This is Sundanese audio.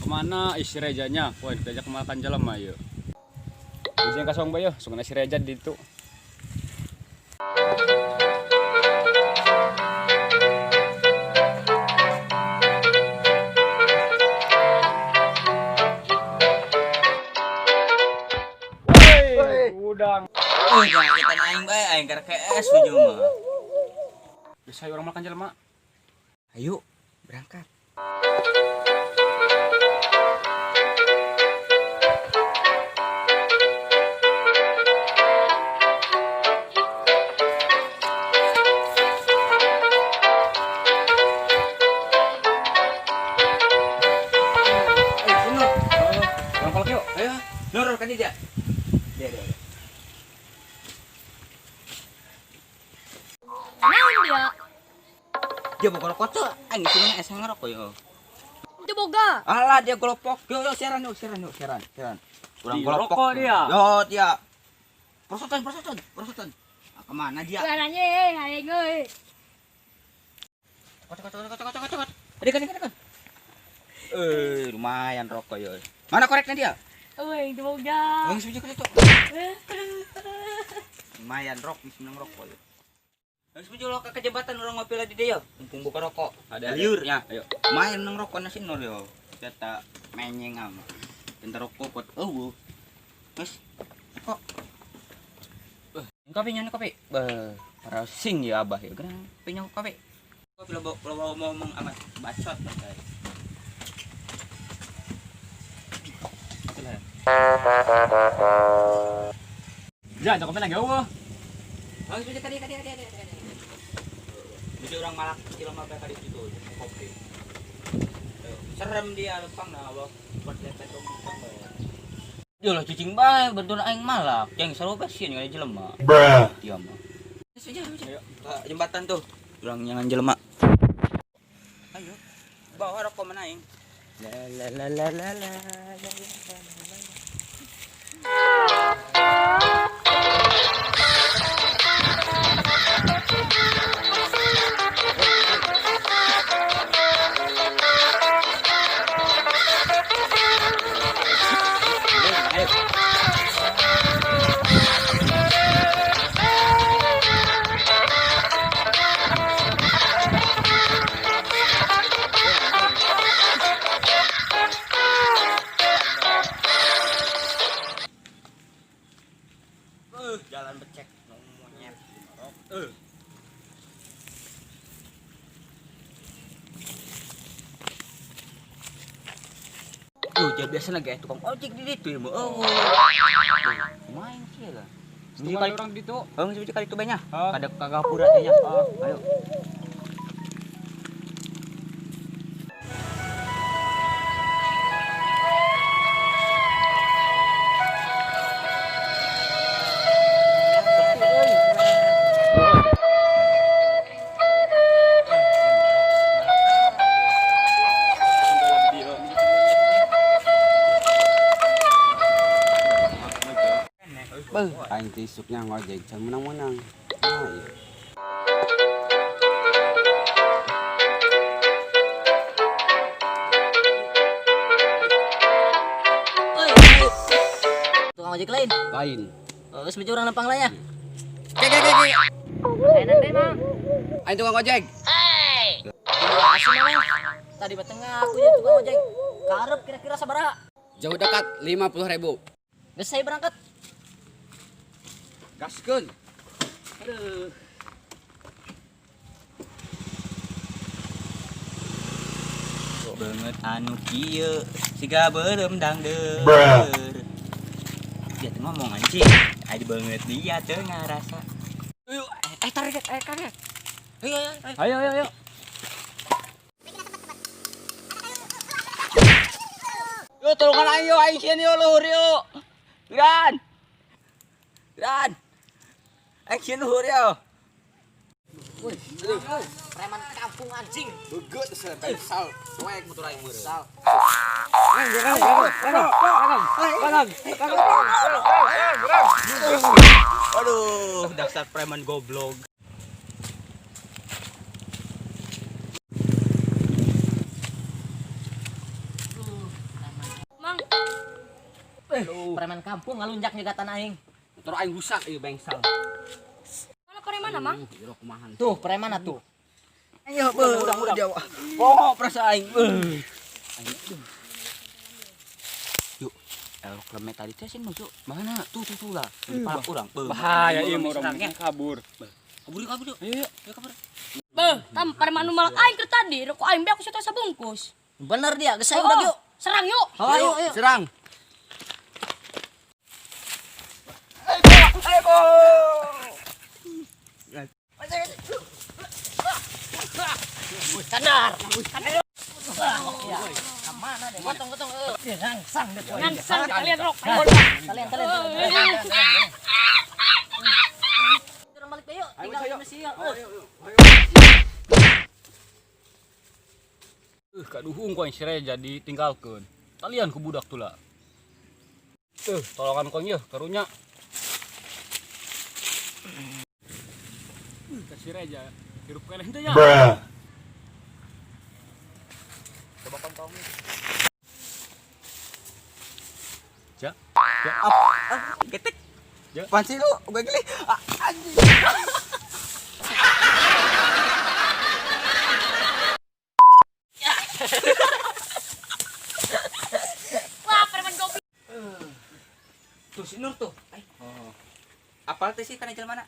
Kemana isi rejanya? Wah, diajak makan jelema yuk. Ujung kasong bayo, sungguh si Reja di itu. Woi, udang. Oh, jangan kita aing bae, aing keur KS tujuh mah. Bisa orang makan jelema. Ayo, berangkat. Eh, Nur. Orang kolak yuk. Ayo, Nur kan dia. Dia, dia. Naon dia? Dia boga rokok tuh, aing sih es ngerokok yo. Dia boga. Alah dia golopok. Yo yo siaran yo siaran yo siaran siaran. Kurang Di golopok rokok dia. Yo dia. Prosotan prosotan prosotan. Ah, kemana dia? Suaranya eh, aing euy. Cepat cepat cepat cepat cepat cepat. Adik adik adik. Eh lumayan rokok yo. Mana koreknya dia? Euy, dia boga. Bang sebiji itu. Lumayan rok bisa menang rokok yo. Bang sebiji lo ke jembatan orang ngopi lagi dia yo. Mumpung buka rokok. Ada liurnya. Ayo. Lumayan menang rokok nasi nol yo. Kata menyeng ama. Bentar rokok pot eueuh. Terus kok kopi nyan kopi. Beh, sing ya abah ya. Gerang pinya kopi. Kopi lo lo mau ngomong amat bacot bagai. Jangan kopi lagi eueuh. Oh, sudah tadi tadi tadi tadi. Jadi orang malak kecil sama kali itu kopi. Serem dia lempang nah Allah buat lihat lempang bae. Dia lah cicing bae bentuk aing malak. Yang seru pasien kali jelema. Bruh. Dia mah. Sudah, sudah. Ke jembatan tuh. Urang nyangan jelema. Ayo. Bawa rokok mana aing? La la la la la la la la. Jalan becek monyet. Tuh, dia biasa lagi tukang ojek di situ ya, oh. Main sih lah. Tukang orang di situ. Oh, sebiji kali itu banyak. Oh. Ada kagak pura tanya. Oh. Ayo. Beuh, aing teh isuknya ngojek can menang-menang. Nah, iya. Oi, tukang ojek lain. Lain. Oh, geus meja urang lempang lah ya. Kek kek kek. Enak deh, Mang. Aing tukang ojek. Terima kasih, Mang. Tadi mah tengah aku jadi tukang ojek. Karep kira-kira sabaraha? Jauh dekat 50.000. Geus saya berangkat. Gaskeun. Aduh. Banget anu kieu siga beureum dangdeur. Dia teh ngomong anjing. Adi banget dia teu ngarasa. Yuk, tarik tarik. Ayo ayo ayo. Ayo ayo ayo. Yo tolongan ayo aing sieun yo luhur yo. Gran. Gran. Aing sieun luhur yo. Preman kampung anjing. Beget sal. Wek motor aing meureun. Sal. Aduh, dasar preman goblok. Mang, Preman kampung ngalunjak nyegatan aing. Motor aing rusak ieu bengsal. mana preman Mang? Jero kumahan. Tuh, preman atuh. Ayo beuh. Pokok perasaan aing. Beuh. Yuk, elok lemet tadi teh sih nuju. Mana? Tuh tuh tuh lah. Di palak urang. Beuh. Bahaya ieu mah urang kabur. Kabur yuk, kabur yuk. Ayo yuk. Yuk kabur. Beuh, tam preman nu malak aing keur tadi, rokok aing be aku situ sabungkus. Bener dia, geus saya udah yuk. Serang yuk. Oh, ayo ayo. Serang. Sadar. Ya, kemana deh? Potong, potong. Ngangsang deh. Ngangsang kalian rok. Kalian, kalian. Kalian. Orang balik deh yuk. Tinggal mesti yuk. Kaduhung ku aing si Reja ditinggalkeun. Talian ku budak tuh lah. Tolongan ku aing yeuh karunya. Ka si Reja hirup keneh teh nya. Coba kontongin. Ja. Getek. Apaan sih lu? Gue geli. Ah, anjing. Wah, preman goblok. Tuh si Nur tuh. Ay. Apal teh sih kana jelema mana?